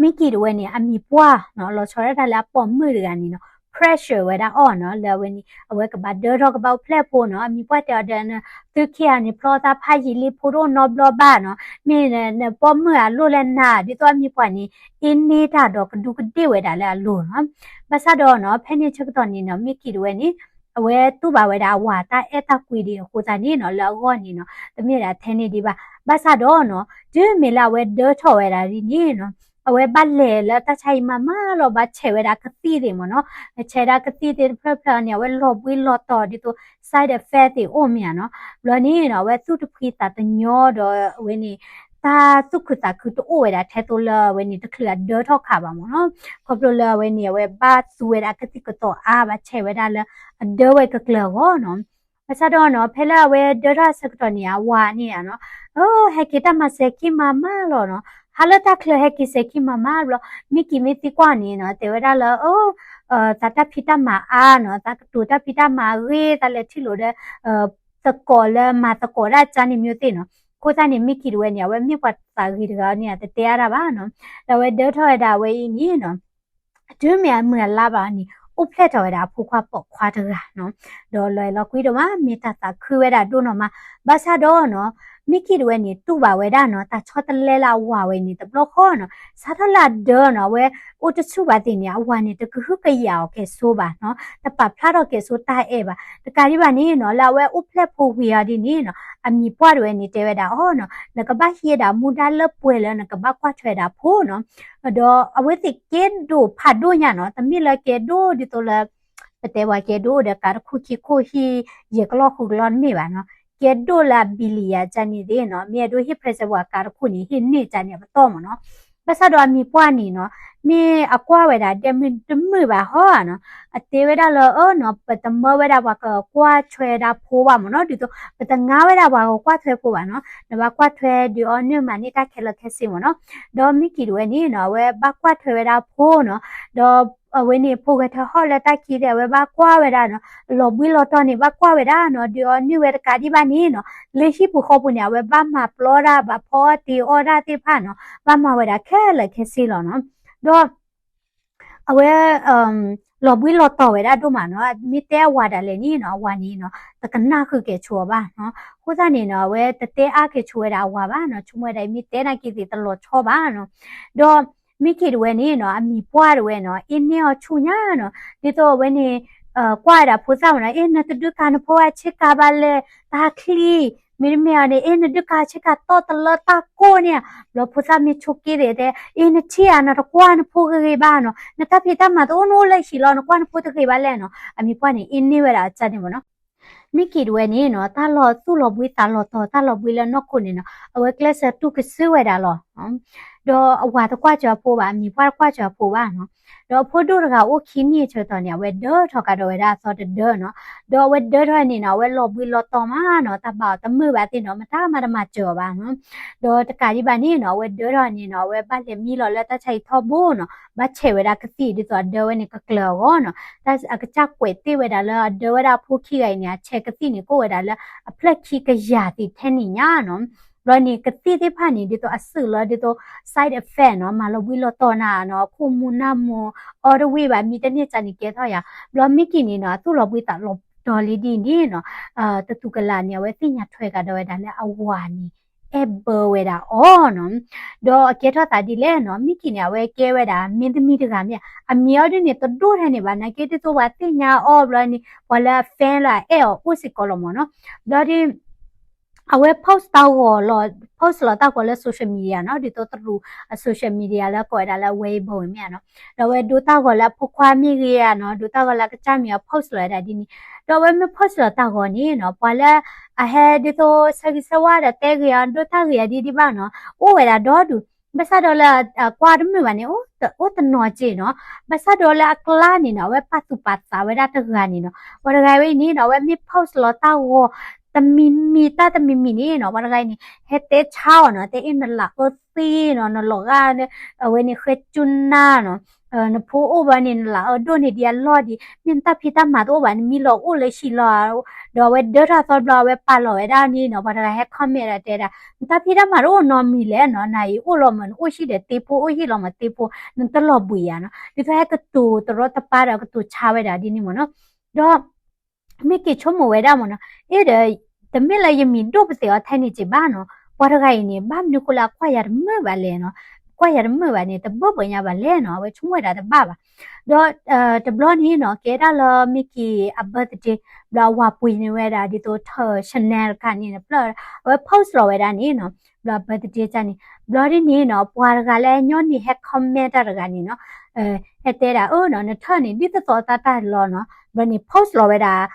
မ့ၢ်ကံၣ်တဝဲန့ၣ် အမံၤပှၢ်နီၤ, လီၤဆီဒၣ်တၢ်လၢအပိာ်မုၣ်တဂၤန့ၣ်နီၤ, pressure ဝဲဒၣ်အီၤနီၤ, လၢအဝဲန့ၣ် အဝဲကဘၣ်ဒၢထီၣ်ကဘၣ်အိၣ်ဖျဲၣ်ဖိနီၤ. အမံၤပှၢ်တဲအီၤဒီး သုခံဂၤန့ၣ် ဖျီသးဖးယံာ်လံ, ဖိတအိၣ်နီတဘျီဘၣ်နီၤ, မ့ၢ်နပိာ်မုၣ်အလိၣ်လၢနၤ, ဒ်သိးအမံၤပှၢ်န့ၣ် အ့န့တၢ်ဒီးကဒူးကဒ့ၣ်ဝဲဒၣ်လၢအလိၤနီၤ. ဘၣ်ဆၣ်ဒီးနီၤ, ဖဲန့ၣ်ဆၢကတီၢ်န့ၣ်နီၤ, မ့ၢ်ကံၣ်တဝဲန့ၣ် အဝဲတူၢ်ဘၣ်ဝဲဒၣ်အဝၤတၢ်အဲၣ်တၢ်ကွံဒံးအဃိသတးန့ၣ်နီၤ, လၢအဂီၢ်န့ၣ်နီၤ, တမ့ၢ်ဒၣ်ထဲန့ၣ်ဒံးဘၣ်. ဘၣ်ဆၣ်ဒီးနီၤ, တုၤမ့ၢ်လၢအဝဲဒၢထီၣ်ဝဲဒၣ်ဒ်န့ၣ်နီၤ, အဝဲဘၣ်လဲၤလၢတၢ်ဆါဟံၣ်မၤမၤလီၤ, ဘၣ်ဆဲးဝဲဒၣ်ကသံၣ်သ့ၣ်မ့ၢ်နီၤ, ဆဲးဒၣ်ကသံၣ်သ့ၣ်တဖျၢၣ်ဖျၢၣ်န့ၣ် အဝဲလီၤဘှံးလီၤတီၤဒ်သိး side effect သ့ၣ်အိၣ်မ့ၢ်ဧါနီၤ. ဘျီန့ၣ်နီၤ, အဝဲသူၣ်တဖှံသးတညီဒီးအဝဲန့ၣ် တၢ်သူၣ်ခုသးခုတအိၣ်ဝဲဒၣ်ထဲသိးလၢအဝဲန့ၣ် တချုးအဒၢထီၣ်ခးဘၣ်မ့ၢ်နီၤ. ခီဖျိလၢအဝဲန့ၣ် အဝဲဘၣ်သူဝဲဒၣ်ကသံၣ်ကသီအါ, ဘၣ်ဆဲးဝဲဒၣ်လၢအဒၢဝဲကကျၢၤအဂီၢ်နီၤ. ဘၣ်ဆၣ်ဒီးနီၤ, ဖဲလၢအဝဲဒၢထီၣ်အဆၢကတီၢ်န့ၣ် အဝၤန့ၣ်ဧါနီၤ, ဟဲက့ၤတၢ်မၤစဲၤခံမၤမၤလီၤနီၤ. ဟးလၢတၢ်ချၢဟဲက့ၤစဲၤခံမၤမၤဘျီ, မ့ၢ်ကံၣ်မ့ၢ်သံကွၢ်န့ၣ်နီၤ, တဲဝဲဒၣ်လၢ သးတၢ်ဖံးတၢ်မၤအါနီၤ, သးကတိၤတၢ်ဖံးတၢ်မၤအဂ့ၤ, သးလဲၤထံၣ်လိာ်ဒီး သကိးလၢမၤသကိးဒၣ်ကၢန့ၣ် မျိုးသ့ၣ်နီၤ. အဃိသတးန့ၣ် မ့ၢ်ကံၣ်တဝဲန့ၣ် အဝဲမ့ၢ်ပှၤသးဂ့ၤတဂၤန့ၣ် တတဲအါတၢ်ဘၣ်နီၤ. ဒီးအဝဲဒၢထီၣ်ဝဲဒၣ်အဝဲအံၤန့ၣ်နီၤ, တုၤမ့ၢ်အမုၢ်အလါဘၣ်န့ၣ် အိၣ်ဖျဲၣ်ထီၣ်ဝဲဒၣ်အဖိခွါပိာ်ခွါတဂၤနီၤ. ဒီးလီၤအဲၣ်လီၤကွံဒိၣ်မး, မ့ၢ်တၢ်သးခုဝဲဒၣ်ဒိၣ်နီၢ်မး. ဘၣ်ဆၣ်ဒီးနီၤ, မ့ၢ်ကံၣ်တဝဲန့ၣ် တူၢ်ဘၣ်ဝဲဒၣ်နီၤ, တၢ်ဆီတလဲလၢအဝၤဝဲန့ၣ် တဘျီဃီနီၤ. စးထီၣ်လၢအဒၢနီၤ, အဝဲအိၣ်တဆူၣ်ဘၣ်သ့ၣ်န့ၣ် အဝၤန့ၣ် တကဟုကယာ်အီၤကဲၣ်ဆိးဘၣ်နီၤ, တပာ်ဖျါထီၣ်ကဲၣ်ဆိးတၢ်အဲၣ်ဘၣ်. တကးဒံးဘၣ်န့ၣ်နီၤ, လၢအဝဲအိၣ်ဖျဲၣ်ဖိဝံၤအီၤဒ်န့ၣ်နီၤ, အမံၤပှၢ်တဝဲန့ၣ် တဲဝဲဒၣ်အီၤနီၤ, နကဘၣ်ဟံးဝဲဒၣ်မူဒါလၢပှဲၤလၢနကဘၣ်ကွၢ်ထွဲဒၣ်ဖိနီၤ. ဒီးအဝဲသ့ၣ်ကဲဒိၣ်ဖးဒိၣ်ညါနီၤ, တမ့ၢ်လၢကဲဒိၣ်ဒ်သိးလၢ ပတဲပှၤကဲဒိၣ်ဒီးကးတခိၣ်ခံခိၣ်ဟံၣ်ယဲၢ်ကလီၢ်ဃုကလီၢ်တမ့ၢ်ဘၣ်နီၤ. ကဲဒိၣ်လၢအ billion ကၢန့ၣ်သ့ၣ်နီၤ, မ့ၢ်အဲၣ်ဒိးဟ့ၣ် present ပှၤကးတခိၣ်န့ၣ် ဟ့ၣ်န့ၢ်ကၢန့ၣ်အပတီၢ်မ့ၢ်နီၤ. ဘၣ်ဆၣ်ဒီးအမံၤပှၢ်န့ၣ်နီၤ, မ့ၢ်အကွၢ်ဝဲဒၣ်ဒဲမုၢ်တမုာ်ဘၣ်ဟီနီၤ, အတဲဝဲဒၣ်လၢအၢနီၤ, ပတမၢဝဲဒၣ်ပှၤကကွၢ်ထွဲဒၣ်ဖိဘၣ်မ့ၢ်နီၤ, ဒ်သိး ပတငါဝဲဒၣ်ပှၤကကွၢ်ထွဲဖိဘၣ်နီၤ, နဘၣ်ကွၢ်ထွဲဒုးအီၣ်နုၢ်မၤန့ၢ်တၢ်ခဲလၢာ်ခဲဆ့မ့ၢ်နီၤ. ဒီးမ့ၢ်ကံၣ်တဝဲန့ၣ်နီၤ, အဝဲဘၣ်ကွၢ်ထွဲဝဲဒၣ်ဖိနီၤ, ဒီး အဝဲန့ၣ် ဖိဂဲၤထၢၣ်ဟီၣ်လၢတၢ်ခံသ့ၣ် အဝဲဘၣ်ကွၢ်ဝဲဒၣ်နီၤ, လီၤဘှံးလီၤတီၤန့ၣ် ဘၣ်ကွၢ်ဝဲဒၣ်နီၤ, ဒုးအီၣ်နုၢ်ဝဲတကးဒံးဘၣ်န့ၣ်နီၤ, လၢဟံၣ်ပူၤဃီပူၤန့ၣ် အဝဲဘၣ်မၤပျီဒၣ် ဘၣ်ဖီအီၣ်တ့ၤအီၣ်ဒၣ်သ့ၣ်တဖၣ်နီၤ, ဘၣ်မၤဝဲဒၣ်ခဲလၢာ်ခဲဆ့လီၤနီၤ. ဒီး အဝဲ လီၤဘှံးလီၤတီၤဝဲဒၣ်ဒိၣ်မးနီၤ, မ့ၢ်တဲအဝၤဒၣ်လဲာ်န့ၣ်နီၤ, အဝၤန့ၣ်နီၤ တကနၣ်ဃုာ်ကဲၣ်ဆိးအီၤဘၣ်နီၤ. အဃိသတးန့ၣ်နီၤ အဝဲတတဲအါကဲၣ်ဆိးဝဲဒၣ်အဝၤဘၣ်နီၤ, ဆိကမိၣ်ဝဲဒၣ်အံၤမ့ၢ်တဲနာ်က့သ့ၣ်တလီၤဆီဘၣ်နီၤ. ဒီးမ့ၢ်က့ၤတဝဲန့ၣ်နီၤ, အမံၤပှၢ်တဝဲနီၤ အ့န့ၢ်အီၤဆူညါနီၤ, ဒ်သိးအဝဲန့ၣ် ကွၢ်ဝဲဒၣ်ဖိသၣ်မးနီၤ, အ့ နတဒုးကၤနဖိအဆ့ကၤဘၣ်လဲၣ်, တၢ်ချံ, မ့တမ့ၢ်အီၤန့ၣ် အ့ နဒုးကၤဆ့ကၤတီၢ်တလၢတၢ်ကိၢ်န့ၣ်ဧါ. ဘျီဖိသၣ်မ့ၢ်ဆိးက့သ့ၣ်တဲ, အ့ နထံၣ်ဧါ, နတကွၢ်နဖိဂ့ၤဂ့ၤဘၣ်နီၤ, နတၢ်ဖံးတၢ်မၤတအိၣ်နအိၣ်လၢဟံၣ်လီၤ, နကွၢ်နဖိတဂ့ၤဘၣ်လဲၣ်နီၤ. အမံၤပှၢ်န့ၣ် အ့န့ၢ်ဝဲဒၣ်အကၢန့ၣ်မးနီၤ. မ့ၢ်က့ၤတဝဲန့ၣ်နီၤ တၢ်လီၤသူၣ်လီၤဘှံးသးလီၤတီၤ တၢ်လီၤဘှံးလၢနီၢ်ခိန့ၣ်နီၤ အဝဲကျဲးစၢးတူၢ်ကစုဝဲဒၣ်လီၤ. ဒီးအဝၤတကွၢ်စၢၤအဖိဘၣ် အမံၤပှၢ်တကွၢ်စၢၤအဖိဘၣ်နီၤ. ဒီးအဖိဒိၣ်တဂၤအိၣ်ခံနံၣ်အဆၢကတီၢ်န့ၣ် အဝဲဒၢထီၣ်ကဒီးဝဲဒၣ်အသီတဒၢနီၤ. ဒီးအဝဲဒၢထီၣ်န့ၣ်နီၤ အဝဲလီၤဘှံးလီၤတီၤမးနီၤ တၢ်ဘၣ်အီၤတမုာ်ဘၣ်သ့ၣ်နီၤ မတၤမၤတမၤစၢၤအီၤဘၣ်နီၤ. ဒီးတကးဒံးဘၣ်န့ၣ်နီၤ အဝဲဒၢထီၣ်န့ၣ်နီၤ အဝဲဘၣ်လဲၤမံလီၤလၢတၢ်ဆါဟံၣ်ထီဘိနီၤ ဘၣ်ဆဲးဝဲဒၣ်ကသံၣ်ဒ်သိးအဒၢဝဲန့ၣ်ကကျၢၤအဂီၢ်နီၤ. တၢ်အကစၢ်ကွဲးတ့ၢ်ဝဲဒၣ်လၢအဒၢဝဲဒၣ်အဖိခံဂၤအံၤန့ၣ် အဆဲးကသံၣ်န့ၣ် ကအိၣ်ဝဲဒၣ်လၢအဖျၢၣ်ခံကယၤသ့ၣ်ထဲန့ၣ်ညါနီၤ. ဘျီန့ၣ် ကသံၣ်သ့ၣ်တဖၣ်န့ၣ် ဒ်သိးအစုၣ်လၢဒ်သိး side effect နီၤ မၤလီၤဘှံးလီၤတီၤနၤနီၤ အခိၣ်မူနၢ်မူ အီတဝ့ၢ်ဘၣ် မံတန့ၢ်ကန့ၣ်ကဲထီၣ်ယၤ. ဘျီမ့ၢ်က့ၤန့ၣ်နီၤ အသူၣ်လီၤဘှံးသးလီၤတီၤလံဒ်န့ၣ်နီၤ တသူကလးန့ၣ် အဝဲသ့ၣ်ညါထွဲကဒီးဝဲဒၣ်လၢအဝၤန့ၣ် အဲၣ်ဘၢဝဲဒၣ်အီၤနီၤ. ဒီးအကဲထီၣ်သးဒ်လဲၣ်နီၤ မ့ၢ်က့ၤန့ၣ် အဝဲကဲဝဲဒၣ်မင်းသမီးတဂၤမ့ၢ် အမံၤအီၤဒ်န့ၣ် တဒိၣ်ထဲန့ၣ်ဘၣ် နာ်က့ဒ်သိးပှၤသ့ၣ်ညါအီၤဘျီန့ၣ် ပှၤလၢအ fan လၢအအဲၣ်အီၤအိၣ်စ့ၢ်ကီးလီၤမ့ၢ်နီၤ. ဘျီဒီး အဝဲ post တၢ်ဂီၤလီၤ post လီၤတၢ်ဂီၤလၢ social media နီၤ ဒ်သိးတရူးအ social media လၢကိးဝဲဒၣ်လၢ Weibo မ့ၢ်ဧါနီၤ. ဒီးအဝဲဒိတၢ်ဂီၤလၢအဖိခွါမ့ၢ်ဂ့ၤဧါနီၤ ဒိတၢ်ဂီၤလၢအကစၢ်မ့ၢ်ဂ့ၤ post လီၤဝဲဒၣ်ဒ်န့ၣ်. ဒီးအဝဲမ့ၢ် post လီၤတၢ်ဂီၤန့ၣ်နီၤ ပှၤလၢအဟဲဒ်သိးဆၢဂ့ၤဆၢဝါဒီးတဲဂ့ၤအီၤ ဒိတၢ်ဂ့ၤအီၤဒ်ဒ်ဘၣ်နီၤ အိၣ်ဝဲဒၣ်ဒီဒူၣ် ဘၣ်ဆၣ်ဒီးလၢအကွၢ်တမုာ်ဘၣ်န့ၣ် အိၣ်တနီၤက့နီၤ. ဘၣ်ဆၣ်ဒီးလၢအကျါန့ၣ်နီၤ အဝဲပာ်သူၣ်ပာ်သးဝဲဒၣ်တဂၤန့ၣ်နီၤ ပှၤတဂၤဝဲအံၤန့ၣ်နီၤ အဝဲမ့ၢ် post လီၤတၢ်ဂီၤ တမံၤမံၤတၢ်တမံၤမံၤန့ၣ်နီၤ ပှၤတဂၤအံၤန့ၣ် ဟဲတဲဆါအီၤနီၤ တဲအ့ၣ်နလၢအၢသ့နီၤ နလီၤဂာ် အဝဲန့ၣ်ဃဲကၠူနါနီၤ နဖိအိၣ်ဘၣ်န့ၣ် နလၢအၢဒိၣ်န့ၢ်ဒံးအလီၢ်ဒံး မ့ၢ်နတၢ်ဖံးတၢ်မၤတအိၣ်ဘၣ် နမံလီၤအိၣ်လၢဟံၣ်လီၤ. ဒီးအဝဲဒၢထီၣ်သီဘျီ အဝဲပာ်လီၤဝဲဒၣ်န့ၣ်နီၤ ပှၤတဂၤဟဲ comment ဒီးတဲဒၣ် နတၢ်ဖံးတၢ်မၤတအိၣ်နီတမံၤလဲၣ်နီၤ နၤအံၤအိၣ်လီၤမး နအိၣ်ဟံၣ်ဒီးတ့ဖိ အိၣ်ဟံၣ်လီၤမးတ့ဖိ နတလီၤဘှံးယၤနီၤ ဒ်သိးဟဲကတိၤတရီတပါဒီးကတိၤဆါဝဲဒၣ်ဒ်န့ၣ်မ့ၢ်နီၤ. ဒီး မ့ၢ်က့ၤဆိကမိၣ်ဝဲဒၣ်မ့ၢ်နီၤ အ့ဒီး တမ့ၢ်လၢယမံၤဒိၣ်ပသဲးအီၤထဲန့ၣ်က့ဘၣ်နီၤ ပှၤတဂၤအံၤန့ၣ် ဘၣ်မနုၤဃိလၢအကွၢ်ယၤတမုာ်ဘၣ်လဲၣ်နီၤ ကွၢ်ယၤတမုာ်ဘၣ်န့ၣ် တဘၣ်ဘၣ်ညါဘၣ်လဲၣ်နီၤ အဝဲဆိကမိၣ်ဝဲဒၣ်တဘၣ်ဘၣ်. ဒီး တဘျီန့ၣ်နီၤ ကဲဒၣ်လၢမ့ၢ်က့ၤအ birthday ဘျီအဝၤပှ့ၤန့ၢ်ဝဲဒၣ်ဒ်သိးထၢၣ် Chanel တခါန့ၣ် ဖျၢၣ် အဝဲ post လီၤဝဲဒၣ်န့ၣ်နီၤ ဘျီ birthday တခါန့ၣ် ဘျီဒ်န့ၣ်နီၤ ပှၤတဂၤလၢညီန့ၣ်ဟဲ comment တၢ်တဂၤန့ၣ်နီၤ ဟဲတဲဒၣ်အၢနီၤ နထၢၣ်န့ၣ် ဒ်သိးသိးတၢ်တၢ်လီၤနီၤ ဘျီန့ၣ် post လီၤဝဲဒၣ်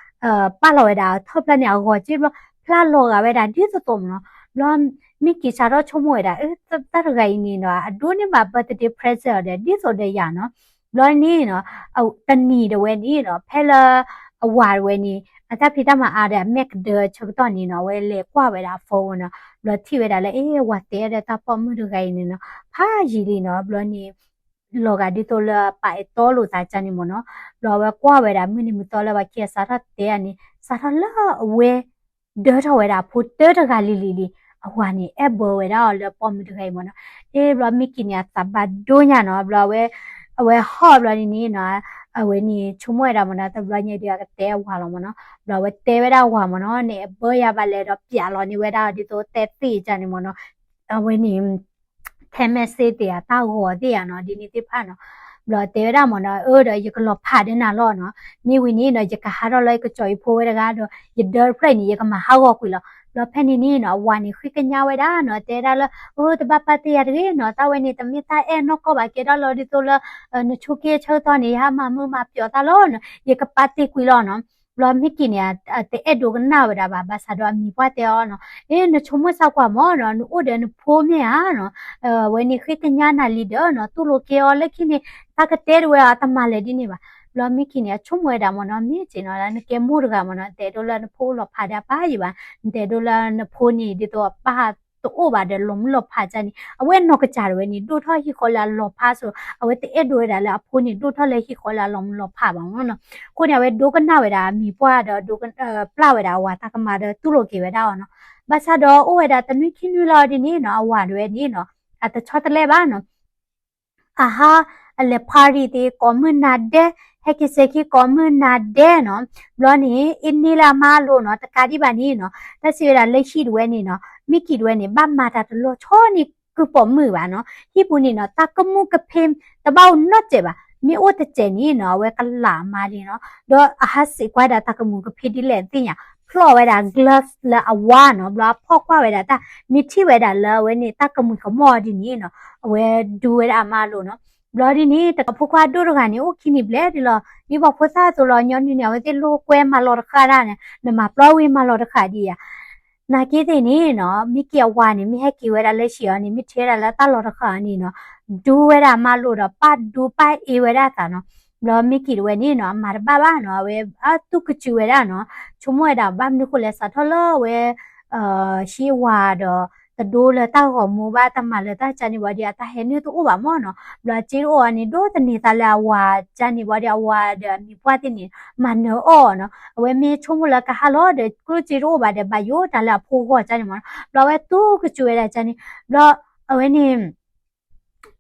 ပာ်လီၤဝဲဒၣ်ထီၣ်ဖျၢၣ်န့ၣ်အဂီၤက့ဘျီ ဖျါလီၤဂာ်ဝဲဒၣ်ဒ်သိးသိးမ့ၢ်နီၤ ဘျီ မ့ၢ်က့ၤစးထီၣ်ဆိကမိၣ်ဝဲဒၣ် အၢ တၢ်တဂၤအံၤန့ၣ်နီၤ အဒိးန့ၢ်ဘၣ် birthday present အီၤဒီး ဒ်သိးဒီးယၤနီၤ ဘျီန့ၣ်နီၤ တနံၤတဝဲန့ၣ်နီၤ ဖဲလၢ အဝၤတဝဲန့ၣ် အတၢ်ဖံးတၢ်မၤအါဒီးအမဲာ်ကဒၢဆၢကတီၢ်န့ၣ်နီၤ အဝဲလဲၤကွၢ်ဝဲဒၣ်အ phone နီၤ ဘျီထံၣ်ဝဲဒၣ်လၢ အ့ အဝၤတဲဒီးတၢ်ပိာ်မုၣ်တဂၤအံၤန့ၣ်နီၤ ဖးယံာ်လံနီၤ ဘျီန့ၣ် လီၤဂာ်ဒ်သိးလၢပာ်အဲၣ်တီလိာ်သးကန့ၣ်မ့ၢ်နီၤ ဘျီအဝဲကွၢ်ဝဲဒၣ်မုၢ်နံၤမုၢ်သီလၢပှၤခံဂၤစးထီၣ်တဲအီၤန့ၣ် စးထီၣ်လၢအဝဲ ဒၢထီၣ်ဝဲဒၣ်အဖိတၢတဂၤလံၤလံၤလံၤ အဝၤန့ၣ် အဲၣ်ဘၢဝဲဒၣ်အီၤလၢပိာ်မုၣ်တဂၤအံၤမ့ၢ်နီၤ အ့ ဘျီမ့ၢ်က့ၤန့ၣ် အသးဘၣ်ဒိညါနီၤ ဘျီအဝဲ အဝဲဟီၣ်ဘျီန့ၣ်န့ၣ်နီၤ အဝဲန့ၣ်ဆိကမိၣ်ဝဲဒၣ်မ့ၢ်နီၤ တဘျီညါဒီးအကတဲအဝၤလီၤမ့ၢ်နီၤ ဘျီအဝဲတဲဝဲဒၣ်အဝၤမ့ၢ်နီၤ န့ၣ်အဲၣ်ဘၢယၤဘၣ်လဲၣ်ဒီးပျးလီၤန့ၢ်ဝဲဒၣ်ဒ်သိးတဲသ့ၣ်ကန့ၣ်မ့ၢ်နီၤ အဝဲန့ၣ် ထဲမဲာ်စ့သ့ၣ်ဧါ တၢ်ဂီၤသ့ၣ်ဧါနီၤ ဒ်န့ၣ်သ့ၣ်တဖၣ်နီၤ ဘျီတဲဝဲဒၣ်မ့ၢ်နီၤ အၢ ဒီးယကလီၤဖးဒီးနၤလီၤနီၤ မ့ၢ်ဝံၤန့ၣ်ဒီး ယကဟးထီၣ်လၢယကစီၤအံၤဖိဝဲတဂၤဒီး ယဒၢတဖျၢၣ်အံၤန့ၣ် ယကမၤဟးဂီၤကွံာ်လီၤ. ဘျီဖဲန့ၣ်န့ၣ်နီၤ အဝၤန့ၣ်ဃ့ကညးဝဲဒၣ်နီၤ တဲဒၣ်လၢ အၢ တဘၣ်ပာ်တ့ၢ်ယၤတဂ့ၤနီၤ တၢ်ဝဲန့ၣ် တမ့ၢ်တၢ်အဲၣ်နီၢ်ကီၢ်ဘၣ် ကဲဒၣ်လီၤဒ်သိးလၢ နဆိက့ဆၢကတီၢ်န့ၣ် ယဟးမၤမုာ်မၤပျီးတၢ်လီၤနီၤ ယကပာ်တ့ၢ်ကွံာ်လီၤနီၤ ဘျီမ့ၢ်က့ၤန့ၣ် တအဲၣ်ဒိးကနၣ်ဝဲဒၣ်ဘၣ် ဘၣ်ဆၣ်ဒီးအမံၤပှၢ်တဲအီၤနီၤ အ့ နဆိကမိၣ်စၢ်ကွၢ်မ့ၢ်နီၤ နအိၣ်ဒီးနဖိမ့ၢ်ဧါနီၤ အဝဲန့ၣ်ဃ့ကညးနၤလံဒီးနီၤ တူၢ်လိာ်က့ၤအီၤလၢခံန့ၣ် တၢ်ကတဲတဝဲအတမၤလဲၣ်ဒ်န့ၣ်ဘၣ်. ဘျီမ့ၢ်က့ၤန့ၣ် အဆိကမိၣ်ဝဲဒၣ်မ့ၢ်နီၤ မ့ၢ်က့ၤနီၤ နကဲမိၢ်တဂၤမ့ၢ်နီၤ နတအဲၣ်ဒိးလၢနဖိလီၤဖးဒီးအပၢ်ယံၤဘၣ် နတအဲၣ်ဒိးလၢနဖိန့ၣ် ဒ်သိးအပၢ်တအိၣ်ဘၣ်ဒီးလီၤမုၢ်လီၤဖးကန့ၣ် အဝဲနီၢ်ကစၢ်တဝဲန့ၣ် ဒိၣ်ထီၣ်ဟံၣ်ဃီလၢအလီၤဖးဆိ အဝဲတအဲၣ်ဒိးဝဲဒၣ်လၢအဖိန့ၣ် ဒိၣ်ထီၣ်လၢဟံၣ်ဃီလၢအလီၤမုၢ်လီၤဖးဘၣ်မ့ၢ်နီၤ. အဃိန့ၣ် အဝဲဒိကနၣ်ဝဲဒၣ်အမံၤပှၢ်ဒီး ဒိက ပျၢ်ဝဲဒၣ်အဝၤတၢ်ကမၣ်ဒီးတူၢ်လိာ်က့ၤဝဲဒၣ်အီၤနီၤ. ဘၣ်ဆၣ်ဒီးအိၣ်ဝဲဒၣ်တနွံခံနွံလီၤဒ်န့ၣ်နီၤ အဝၤတဝဲန့ၣ်နီၤ အတဆီတလဲဘၣ်နီၤ အဟါ အလဲၤ party သ့ကိးမုၢ်နၤဒဲး ဟဲက့ၤစဲၤခံကိးမုၢ်နၤဒဲးနီၤ. ဘျီန့ၣ် အ့န့ၢ်လၢအမါအလိၤနီၤ တကးဒံးဘၣ်န့ၣ်နီၤ တၢ်စံးဝဲဒၣ်လၢဟံၣ်တဝဲန့ၣ်နီၤ မ့ၢ်က့ၤတဝဲန့ၣ် ဘၣ်မၤတၢ်တလီၤဆီန့ၣ် ကုၢ်ပိာ်မုၣ်ဘၣ်နီၤ. ဟံၣ်ပူၤန့ၣ်နီၤ တၢ်ကမူၣ်ကဖ့တဘၣ်အိၣ်နီတစဲးဘၣ် မ့ၢ်အိၣ်တစဲးန့ၣ်နီၤ အဝဲကလၢ်အမါလံနီၤ. ဒီးအဟးစံးကွၢ်ဒၣ်တၢ်ကမူၣ်ကဖ့ဒ်လဲၣ်သ့ၣ်ညါ ဖျီၣ်ဝဲဒၣ် glove လၢအဝါနီၤ ဘျီအဖီၣ်ကွၢ်ဝဲဒၣ်တၢ် မ့ၢ်ထံၣ်ဝဲဒၣ်လၢအဝဲန့ၣ် တၢ်ကမူၣ်ကမီၣ်ဒ်န့ၣ်နီၤ အဝဲဒူဝဲဒၣ်အမါလိၤနီၤ. ဘျီဒ်န့ၣ် တကးဖိခွါဒိၣ်တဂၤန့ၣ် အိၣ်ခံနံၣ်ဘျဲၣ်ဒ်လီၤ. ဒ်ပှၤဖိသၣ်အသိးလီၤ ညီနုၢ်န့ၣ် အဝဲသ့ၣ်လိာ်ကွဲမၤလီၤတဃာ်ဒၣ်န့ၣ် နမၤပျီဝံၤမၤလီၤတဃာ်ဒံးဧါ. နာ်က့သ့ၣ်န့ၣ်နီၤ မ့ၢ်က့ၤအဝၤန့ၣ် မ့ၢ်ဟဲက့ၤဝဲဒၣ်လၢဟံၣ်အီၤန့ၣ် မ့ၢ်ထံၣ်ဝဲဒၣ်လၢတၢ်လီၤတဃာ်အီၤန့ၣ်နီၤ ဒူဝဲဒၣ်မးလိာ်ဒီး ပၢ်ဒူပၢ်အ့ဝဲဒၣ်အသးနီၤ. ဘျီမ့ၢ်က့ၤတဝဲန့ၣ်နီၤ အမၤတဘၣ်ဘၣ်နီၤ အဝဲ အသူၣ်ကစူၤဝဲဒၣ်နီၤ. ဆိကမိၣ်ဝဲဒၣ် ဘၣ်မနုၤဃိလဲၣ် စးထီၣ်လၢအဝဲ ဟံၣ်အဝၤဒီး တဒိလၢတၢ်ဂီၤမူဘၣ် တမၤလၢတၢ်ကၢန့ၣ်ဝံၤဒီး အတၢ်ဟဲနုာ်တအိၣ်ဘၣ်မ့ၢ်နီၤ. ဘျီအစ့တအိၣ်အီၤန့ၣ် ဒိတန့ၢ်သးလၢအဝၤကၢန့ၣ်ဝံၤဒီး အဝၤဒီးအမံၤပှၢ်သ့ၣ်န့ၣ် မၤနၢၤအီၣ်နီၤ. အဝဲမ့ၢ်ဆိကမိၣ်လၢကဟါလီၤဒီး ကျိၣ်စ့တအိၣ်ဘၣ်ဒီး ဘၣ်ယိၣ်တၢ်လၢအဖိဂီၢ်ကၢန့ၣ်မ့ၢ်နီၤ. ဘျီအဝဲသူၣ်ကစူၤဝဲဒၣ်ကၢန့ၣ် ဘျီ အဝဲန့ၣ်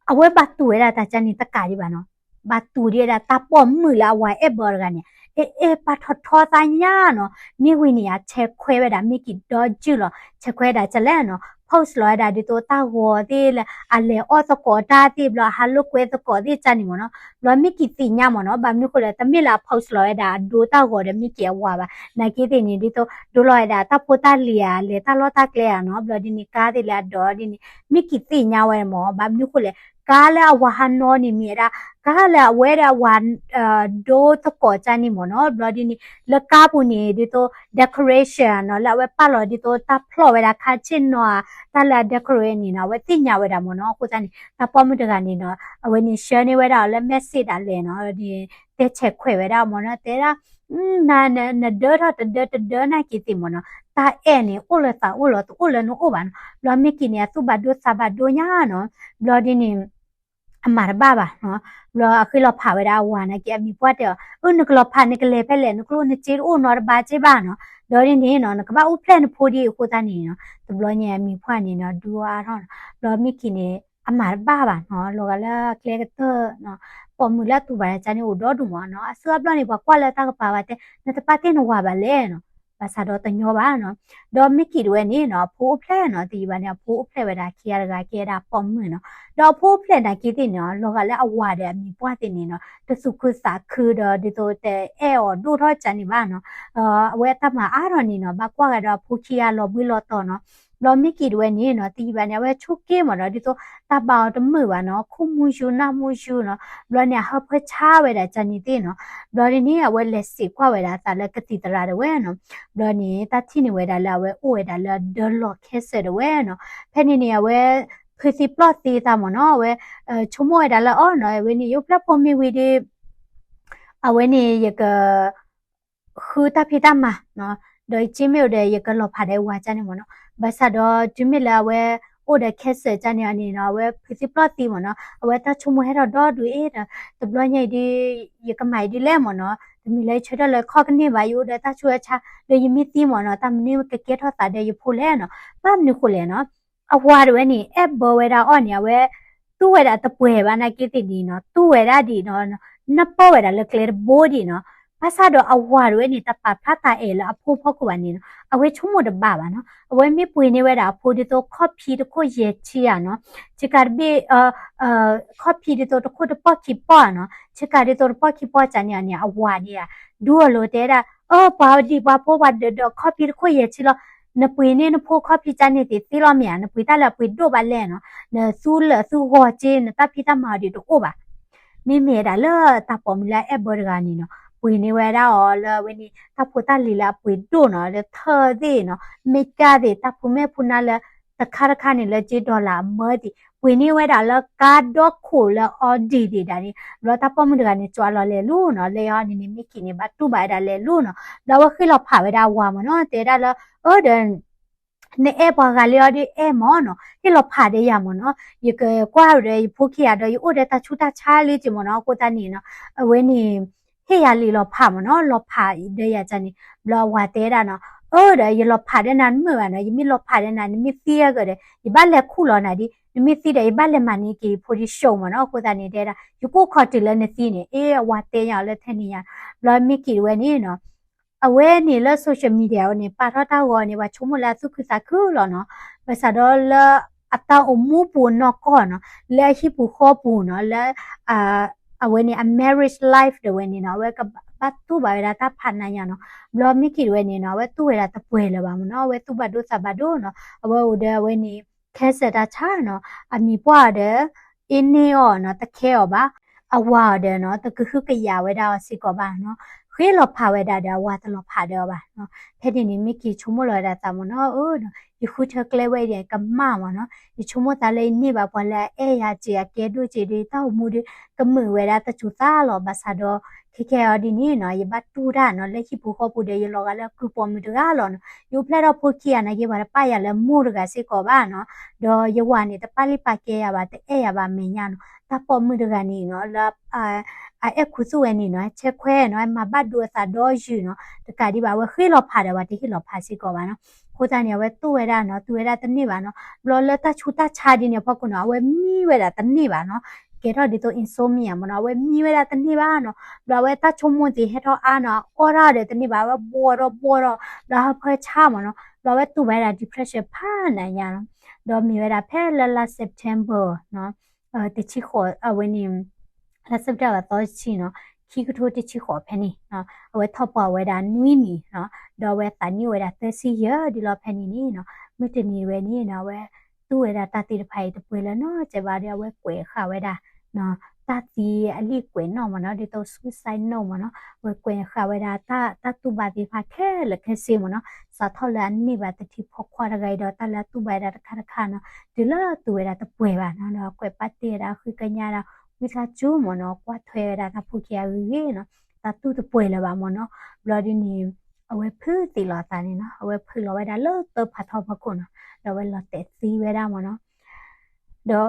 အဝဲဘၣ်တူၢ်ဝဲဒၣ်တၢ်ကၢန့ၣ်တကးဒံးဘၣ်နီၤ. ဘၣ်တူၢ်ဒံးဝဲဒၣ်တၢ်ပိာ်မုၣ်လၢအဝၤအဲၣ်ဘၢတဂၤန့ၣ် အဲၣ်အဲၣ်ပာ်ထီၣ်ထီသးညါနီၤ. မ့ၢ်ဝံၤန့ၣ် အဆဲးခွဲးဝဲဒၣ် မ့ၢ်က့ၤဒီးယုၢ်လီၤ ဆဲးခွဲးဝဲဒၣ်ကၢလဲၣ်နီၤ post လီၤဝဲဒၣ်ဒ်သိးတၢ်ဂီၤသ့ၣ်လၢ အလဲၤအီၣ်သကိးတၢ်သ့ၣ်ဘျီ အဟးလိာ်ကွဲသကိးသ့ၣ်ကၢန့ၣ်မ့ၢ်နီၤ. ဘျီမ့ၢ်က့ၤသ့ၣ်ညါမ့ၢ်နီၤ ဘၣ်မနုၤဃိလဲၣ် တမ့ၢ်လၢအ post လီၤဝဲဒၣ်အဒိတၢ်ဂီၤဒီးမ့ၢ်က့ၤအဝၤဘၣ်. နာ်က့သ့ၣ်န့ၣ် ဒ်သိး ဒိလီၤဝဲဒၣ်တၢ်ဖိတၢ်လံၤဧါ လဲၤတၢ်လီၢ်တၢ်ကျဲဧါနီၤ. ဘျီဒ်န့ၣ် ကါသ့ၣ်လၢအဒိဒ်န့ၣ် မ့ၢ်က့ၤသ့ၣ်ညါဝဲမ့ၢ် ဘၣ်မနုၤဃိလဲၣ် ကါလၢအဝၤဟးနီၤန့ၣ်မ့ၢ်ဝဲဒၣ် ကါလၢအဝဲဒီးအဝၤ ဒိသကိးကၢန့ၣ်မ့ၢ်နီၤ. ဘျီဒ်န့ၣ် လၢကါပူၤန့ၣ် ဒ်သိး decoration နီၤ လၢအဝဲပာ်လီၤဒ်သိးတၢ်ဖျီၣ်ဝဲဒၣ်ခါဆ့ၣ်နီၤဧါ တၢ်လၢအ decorate န့ၣ်နီၤ အဝဲသ့ၣ်ညါဝဲဒၣ်မ့ၢ်နီၤ. အဃိသတးန့ၣ် တၢ်ပိာ်မုၣ်တဂၤန့ၣ်နီၤ အဝဲန့ၣ် share န့ၢ်ဝဲဒၣ်အီၤလၢ message ဒၣ်လဲာ်နီၤ တဲဆဲးခွဲးဝဲဒၣ်မ့ၢ်နီၤ တဲဒၣ် နဒၢထီၣ်တဒၢတဒၢနာ်က့သ့ၣ်မ့ၢ်နီၤ တၢ်အဲၣ်န့ၣ် အိၣ်လၢသးအိၣ်လီၤ တအိၣ်လၢနအိၣ်ဘၣ်နီၤ. ဘျီမ့ၢ်က့ၤန့ၣ် အသူၣ်ဘၣ်ဒိသးဘၣ်ဒိညါနီၤ. ဘျီဒ်န့ၣ် အမၤတဘၣ်ဘၣ်နီၤ. ဘျီအဃ့လီၤဖးဝဲဒၣ်အဝၤနာ်က့ အမံၤပှၢ်တဲအီၤ အၢ နကလီၤဖး နကလဲၤဖဲလဲၣ် နကျိၣ်နစ့တအိၣ်နီတဘးက့ဘၣ်နီၤ. ဒီးဒ်န့ၣ်နီၤ နကဘၣ်အိၣ်ဖျဲၣ်နဖိဒံးအဃိသတးန့ၣ်နီၤ တဘျီညါအမံၤပှၢ်န့ၣ်နီၤ ဒူအါထီၣ်နီၤ. ဘျီမ့ၢ်က့ၤန့ၣ် အမၤတဘၣ်ဘၣ်နီၤ လီၤဂာ်လၢအကျဲကတၢၢ်နီၤ ပိာ်မုၣ်လၢအတူၢ်ဘၣ်တၢ်ကၢန့ၣ်အိၣ်ဒီဒူၣ်မးနီၤ. အစုအဘျီန့ၣ် ပှၤကွၢ်လၢတၢ်ကပၤဘၣ်တဲ နတပာ်တ့ၢ်နဝၤဘၣ်လဲၣ်နီၤ ဘၣ်ဆၣ်ဒီးတညီဘၣ်နီၤ. ဒီးမ့ၢ်က့ၤတဝဲန့ၣ်နီၤ အဖိအိၣ်ဖျဲၣ်နီၤ တယံာ်ဘၣ်န့ၣ် အဖိအိၣ်ဖျဲၣ်ဝဲဒၣ်ခံဂၤတဂၤကဲဒၣ်ပိာ်မုၣ်နီၤ. ဒီးအဖိအိၣ်ဖျဲၣ်နာ်က့သ့ၣ်န့ၣ်နီၤ လီၤဂာ်လၢအဝၤဒီးအမံၤပှၢ်သ့ၣ်န့ၣ်နီၤ တသူၣ်ခုသးခုဒီး ဒ်သိးတအဲၣ်အီၤဒိၣ်ထီၣ်ကၢန့ၣ်ဘၣ်နီၤ. အဝဲအတၢ်မၤအါထီၣ်န့ၣ်နီၤ ဘၣ်ကွၢ်ဂၤဒီးအဖိခံဂၤလီၤဘှံးလီၤတီၤနီၤ. ဘျီမ့ၢ်က့ၤတဝဲန့ၣ်နီၤ တယံာ်ဘၣ်န့ၣ် အဝဲဆိက့မ့ၢ်ဒီး ဒ်သိးတၢ်ဘၣ်အီၤတမုာ်ဘၣ်နီၤ ခိၣ်မူယူၤနၢ်မူယူၤနီၤ. ဘျီန့ၣ် အဟၢဖၢဆါဝဲဒၣ်ကၢန့ၣ်သ့ၣ်နီၤ. ဘျီဒ်န့ၣ် အဝဲလဲၤစံးကွၢ်ဝဲဒၣ်အသးလၢကသံၣ်သရၣ်တဝဲနီၤ. ဘျီန့ၣ် တၢ်ထံၣ်န့ၢ်ဝဲဒၣ်လၢအဝဲအိၣ်ဝဲဒၣ်လၢဒၢလီၤခဲစၢၣ်တဝဲနီၤ. ဖဲန့ၣ်န့ၣ် အဝဲ ဖုးသံပျီၢ်သံအသးမ့ၢ်နီၤ အဝဲ ဆိကမိၣ်ဝဲဒၣ်လၢအီၤနီၤ အဝဲန့ၣ် ယအိၣ်ဖျဲၣ်ဖိမ့ၢ်ဝံၤဒီး အဝဲန့ၣ် ယက ဃုတၢ်ဖံးတၢ်မၤနီၤ ဒီးယက့မ့ၢ်အိၣ်ဒီး ယကလီၤဖးဒီးဝၤကၢန့ၣ်မ့ၢ်နီၤ. ဘၣ်ဆၣ်ဒီးတုၤမ့ၢ်လၢအဝဲအိၣ်ဒီးခဲစၢၣ်ကၢန့ၣ်အီၤန့ၣ်နီၤ အဝဲဖုးသံပျီၢ်သံမ့ၢ်နီၤ အဝဲတၢ်ဆိကမိၣ်ဟဲထီၣ်ဒီဒူၣ်အ့ၣ်ဒီး တဘျီညါအံၤဒ် ယကမၤအံၤဒ်လဲၣ်မ့ၢ်နီၤ တမ့ၢ်လၢယဆၢထၢၣ်လၢခီၣ်ကန့ၢ်ဘၣ် ယအိၣ်ဒီးတၢ်ဆူးတၢ်ဆါ ဒီးယမ့ၢ်သံမ့ၢ်နီၤ တၢ်မနုၤကကဲထီၣ်သးဒီးယဖိလဲၣ်နီၤ ဘၣ်မနုၤဃိလဲၣ်နီၤ အဝၤတဝဲန့ၣ် အဲၣ်ဘၢဝဲဒၣ်အီၤန့ၣ် အဝဲ တူၢ်ဝဲဒၣ်တပှဲၤဘၣ်နာ်က့သ့ၣ်န့ၣ်နီၤ တူၢ်ဝဲဒၣ်ဒ်နီၤ နၢ်ပၢၢ်ဝဲဒၣ်လၢကျဲတဘိဒံးနီၤ ဘၣ်ဆၣ်ဒီးအဝၤတဝဲန့ၣ် တပာ်ဖျါတၢ်အဲၣ်လၢအဖိဖီခိၣ်ဘၣ်န့ၣ်နီၤ အဝဲဆိကမိၣ်တဘၣ်ဘၣ်နီၤ အဝဲမ့ၢ်ပှ့ၤန့ၢ်ဝဲဒၣ်အဖိဒ်သိးခီၣ်ဖံးတခိၣ်ယဲၢ်ဆံဧါနီၤ ဆ့ကၤတဘ့ၣ် ခီၣ်ဖံးဒ်သိးတခိၣ်တပီၢ်ခံပီၢ်ဧါနီၤ ဆ့ကၤဒ်သိးတပီၢ်ခံပီၢ်ကၢန့ၣ်န့ၣ် အဝၤန့ၣ်ဧါ ဒူအလိၤတဲဒၣ် အၢ ပှၤဒံးပှၤဖိပှၤဒၢးဒၢးခီၣ်ဖံးတခိၣ်ယဲၢ်ဆံလီၤ နပှ့ၤန့ၢ်နဖိခီၣ်ဖံးကၢန့ၣ်သ့သ့လီၤမ့ၢ်ဧါ နပှ့ၤတၢ်လၢအပှ့ၤဒိၣ်ဘၣ်လဲၣ်နီၤ နသူလၢာ်သူဂီၤက့ နတၢ်ဖံးတၢ်မၤအီၤဒံးတအိၣ်ဘၣ် မ့မ့ၢ်ဒၣ်လၢတၢ်ပိာ်မုၣ်လၢအအဲၣ်ဘၢတဂၤန့ၣ်နီၤ ပှ့ၤန့ၢ်ဝဲဒၣ်အီၤလၢအဝဲန့ၣ် တၢ်ဖိတၢ်လံၤလၢအပှ့ၤဒိၣ်နီၤ လၢထၢၣ်သ့ၣ်နီၤ မ့ၢ်ကၢ်သ့ၣ် တၢ်ဖူးမဲာ်ဖူးနါလၢ တခါတခါန့ၣ်လၢက့ဒီလၣ်အမၢသ့ၣ် ပှ့ၤန့ၢ်ဝဲဒၣ်လၢကါဒီခိၣ်လၢ Audi ဒံးဒၣ်န့ၣ် ဘျီတၢ်ပိာ်မုၣ်တဂၤန့ၣ် ကၠီလီၤလဲၤလူၤနီၤ လၢအီၤန့ၣ်န့ၣ် မ့ၢ်က့ၤန့ၣ် ဘၣ်တူၢ်ဘၣ်ဝဲဒၣ်လဲၤလူၤနီၤ ဘျီအဝဲဃ့လီၤဖးဝဲဒၣ်အဝၤမ့ၢ်နီၤ တဲဒၣ်လၢ အၢဒီး နအဲၣ်ပှၤဂၤလၢအီၤဒီးအဲၣ်မ့ၢ်နီၤ ဟ့ၣ်လီၤဖးဒီးယၤမ့ၢ်နီၤ ယကကွၢ်ဒီးယဖိခံဂၤဒီး ယအိၣ်ဒီးတၢ်ဆူးတၢ်ဆါလံက့မ့ၢ်နီၤ အဃိသတးန့ၣ်နီၤ အဝဲန့ၣ် ဟ့ၣ်ယၤလံာ်လီၤဖးမ့ၢ်နီၤ လီၤဖးဒီးယၤန့ၣ် ဘျီအဝၤတဲဒၣ်နီၤ အၢဒီး ယလီၤဖးဒီးနၤတမုာ်ဘၣ်နီၤ ယမ့ၢ်လီၤဖးဒီးနၤ နမ့ၢ်သံအဂၢၢ်ဒီး ယဘၣ်လဲၤခူၣ်လီၤနၤဒ် နမ့ၢ်သံဒီး ယဘၣ်လဲၤမၤန့ၢ်က့ၤယဖိဒ်စိာ်မ့ၢ်နီၤ အဃိသတးန့ၣ်တဲဒၣ် ယကအိၣ်ခိးတုၤလၢနသံန့ၣ် အ့ အဝၤတဲညါအီၤလၢထဲန့ၣ်ညါ ဘျီမ့ၢ်က့ၤတဝဲန့ၣ်နီၤ အဝဲန့ၣ်လၢ social media အဝဲန့ၣ် ပာ်ထီၣ်တၢ်ဂီၤန့ၣ် ပှၤဆိကမိၣ်လၢအသူၣ်ခုသးခုလီၤနီၤ ဘၣ်ဆၣ်ဒီးလၢအတၢ်အိၣ်မူပူၤနီၢ်ကီၢ်နီၤ လၢအဟံၣ်ပူၤဃီပူၤနီၤ လၢ အဝဲန့ၣ် အ marriage life ဒၣ်ဝဲန့ၣ်နီၤ အဝဲကဘၣ်တူၢ်ဘၣ်ဝဲဒၣ်တၢ်ဖးနးညါနီၤ ဘျီမ့ၢ်က့ၤတဝဲန့ၣ်နီၤ အဝဲတူၢ်ဝဲဒၣ်တပှဲၤလၢၤဘၣ်မ့ၢ်နီၤ အဝဲသူၣ်ဘၣ်ဒိသးဘၣ်ဒိနီၤ အဝဲအိၣ်ဒီးအဝဲန့ၣ် cancer တၢ်ဆါနီၤ အမံၤပှၢ်ဒီး အ့န့ၢ်အီၤနီၤ တခဲအီၤဘၣ်. အဝၤအီၤဒီးနီၤ တကဟုကယာ်ဝဲဒၣ်အီၤစ့ၢ်ကီးဘၣ်နီၤ. ဃ့လီၤဖးဝဲဒၣ်ဒီးအဝၤတလီၤဖးဒီးအီၤဘၣ်နီၤ. ဖဲန့ၣ်န့ၣ် မ့ၢ်က့ၤဆိကမိၣ်လီၤဝဲဒၣ်သးမ့ၢ်နီၤ အၢ ယဃုထၢကျဲဝဲအံၤဒီးကမၣ်မ့ၢ်နီၤ. ယဆိကမိၣ်သးလၢယန့ၢ်ဘၣ်ပှၤလၢအအဲၣ်ယၤစ့အကဲဒိၣ်စ့ဒီး ယတၢ်အိၣ်မူဒီး ကမုာ်ဝဲဒၣ်တစူၤသးလီၤ. ဘၣ်ဆၣ်ဒီး ခဲခဲအံၤဒ်န့ၣ်နီၤ ယဘၣ်တူၢ်တၢ်နီၤ လၢဟံၣ်ပူၤဃီပူၤဒီး ယလီၤဂာ်လၢကုၢ်ပိာ်မုၣ်တဂၤလီၤနီၤ. ယအိၣ်ဖျဲၣ်ထီၣ်ဖိခံဂၤနာ်က့ ပှၤတပာ်ယၤလၢမိၢ်တဂၤစ့ၢ်ကီးဘၣ်နီၤ. ဒီးယဝၤန့ၣ် တပာ်လုၢ်ပာ်ကဲယၤဘၣ် တအဲၣ်ယၤဘၣ်အမဲာ်ညါနီၤ. တၢ်ပိာ်မုၣ်တဂၤန့ၣ်နီၤ လၢ အအဲၣ်ခူသူၣ်ဝဲန့ၣ်နီၤ ဆဲခွဲနီၤ မၤဘၣ်ဒိအသးဒီယုာ်နီၤ တကးဒံးဘၣ် အဝဲဃ့လီၤဖးဒီး ပှၤတဟ့ၣ်လီၤဖးစ့ၢ်ကီးဘၣ်နီၤ. အဃိသတးန့ၣ် အဝဲတူၢ်ဝဲဒၣ်နီၤ တူၢ်ဝဲဒၣ်တန့ၢ်ဘၣ်နီၤ. ဘျီလၢတၢ်ဆူးတၢ်ဆါဒ်န့ၣ်အဖီခိၣ်နီၤ အဝဲမံဝဲဒၣ်တန့ၢ်ဘၣ်နီၤ. ကဲထီၣ်ဒ်သိး insomnia မ့ၢ်နီၤ အဝဲမံဝဲဒၣ်တန့ၢ်ဘၣ်နီၤ. ဘျီအဝဲတၢ်ဆိကမိၣ်သ့ၣ်ဟဲထီၣ်အါနီၤ အီၣ်တၢ်ဒီးတန့ၢ်ဘၣ် အဝဲဘှီဒီးဘှီဒီး ဘျီဟၢဖၢဆါမ့ၢ်နီၤ. ဘျီအဝဲတူၢ်ဘၣ်ဝဲဒၣ် depression ဖးနးညါနီၤ. ဒီးမ့ၢ်ဝဲဒၣ်ဖဲလၢလါ September နီၤ တဆံဃိး အဝဲန့ၣ် လါ September သီတဆံနီၤ ခံကထိတဆံဃိးဖဲန့ၣ်နီၤ အဝဲထီၣ်ပှၢ်ဝဲဒၣ်နွံနံၣ်နီၤ ဒီးအဝဲသးနံၣ်ဝဲဒၣ်သၢဆံယဲၢ်ဒ်လီၤဖဲန့ၣ်န့ၣ်နီၤ မုၢ်တနံၤဝဲန့ၣ်နီၤ အဝဲတူၢ်ဝဲဒၣ်တၢ်သံတဖၣ်အံၤတပှဲၤလၢၤနီတစဲးဘၣ်ဒီး အဝဲကွဲးဃာ်ဝဲဒၣ် တၢ်သံအလံာ်ကွဲးနီၣ်မ့ၢ်နီၤ ဒ်သိး suicide note မ့ၢ်နီၤ အဝဲကွဲးဃာ်ဝဲဒၣ်တၢ် တၢ်တူၢ်ဘၣ်သ့ၣ်တဖၣ်ခဲလၢာ်ခဲဆ့မ့ၢ်နီၤ စးထီၣ်လၢအန့ၢ်ဘၣ်သထံဖိခွါတဂၤအံၤဒီး တၢ်လၢအတူၢ်ဘၣ်ဝဲဒၣ်တခါတခါနီၤ တုၤလၢတူၢ်ဝဲဒၣ်တပှဲၤဘၣ်နီၤ ဒီးကွဲးပာ်တ့ၢ်ဝဲဒၣ်ဃ့ကညးဒီး ဝံသးစူၤမ့ၢ်နီၤ ကွၢ်ထွဲဝဲဒၣ်တၢ်ဖိခံဂၤဂ့ၤဂ့ၤနီၤ တၢ်တူၢ်တပှဲၤလၢၤဘၣ်မ့ၢ်နီၤ ဘျီဒ်န့ၣ် အဝဲဖုးသံးလီၤအသးန့ၣ်နီၤ အဝဲဖုးလီၤဝဲဒၣ်လၢသၢဖးထီၣ်ဖီခိၣ်နီၤ ဒီးအဝဲလီၤတဲာ်သံဝဲဒၣ်မ့ၢ်နီၤ ဒီး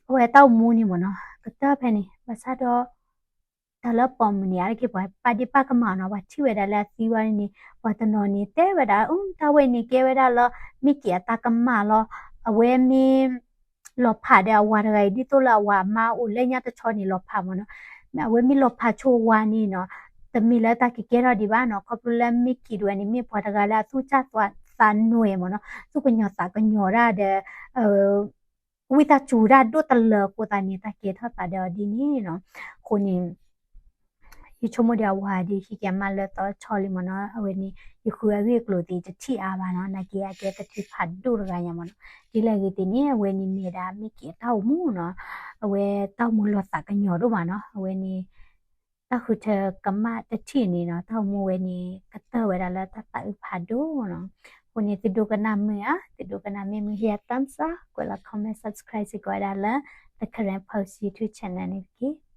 အဝဲတၢ်အိၣ်မူန့ၣ်မ့ၢ်နီၤ ကတၢၢ်ဖဲန့ၣ် ဘၣ်ဆၣ်ဒီး တၢ်လၢပိာ်မုၣ်န့ၣ် အါတက့ၢ်ပှၤပာ်ဒ့ၣ်ပာ်ကမၣ်နီၤ ပှၤထံၣ်ဝဲဒၣ်လၢအသံဝဲန့ၣ် ပှၤတနီၤန့ၣ် တဲဝဲဒၣ် အ တၢ်ဝဲန့ၣ်ကဲဝဲဒၣ်လၢ မ့ၢ်က့ၤအတၢ်ကမၣ်လီၤ အဝဲမ့ၢ် လီၤဖးဒီးအဝၤတဂၤအံၤ ဒ်သိးလၢအဝၤအမါအိၣ်လၢညါတဆီန့ၣ်လီၤဖးမ့ၢ်နီၤ အဝဲမ့ၢ်လီၤဖးဆိဝၤန့ၣ်နီၤ တမ့ၢ်လၢတၢ်ကကဲထီၣ်ဒံးဘၣ်နီၤ ခီဖျိလၢမ့ၢ်က့ၤတဝဲန့ၣ် မ့ၢ်ပှၤတဂၤလၢအသူၣ်စၢ်သးနွဲၣ်မ့ၢ်နီၤ သူၣ်ကညီၤသးကညီၤတၢ်ဒီး ဝံသးစူၤတၢ်ဒိၣ်တလၢအဃိသတးန့ၣ် တၢ်ကဲထီၣ်သးဒီးအီၤဒ်န့ၣ်နီၤ အဃိန့ၣ် ယဆိကမိၣ်ဒီးအဝၤဒ်ဟံးက့ၤအမါလၢသီဆီလံမ့ၢ်နီၤ အဝဲန့ၣ် ယဃုအဂ့ၢ်အကျိၤသ့ၣ်တထံၣ်အါဘၣ်နီၤ နာ်က့အကဲသထံဖးဒိၣ်တဂၤညါမ့ၢ်နီၤ ဒ်လဲၣ်ဂ့ၤသ့ၣ်န့ၣ် အဝဲန့ၣ်မ့ၢ်ဝဲဒၣ်မ့ၢ်က့ၤအတၢ်အိၣ်မူနီၤ အဝဲတၢ်အိၣ်မူလီၤသးကညီၤဒိၣ်မးနီၤ အဝဲန့ၣ် တၢ်ဃုထၢကမၣ်တထံၣ်န့ၣ်နီၤ တၢ်အိၣ်မူဝဲန့ၣ် ကတၢၢ်ဝဲဒၣ်လၢတၢ်သးအုးဖးဒိၣ်နီၤ အဃိန့ၣ် သုဒိကနၣ်မုာ်ဧါ သုဒိကနၣ်မ့ၢ်မုာ် ဟ့ၣ် thumbs up ကွဲးလီၤ comment subscribe စ့ၢ်ကီးဝဲဒၣ်လၢ The Karen Post YouTube channel န့ၣ်တက့ၢ်.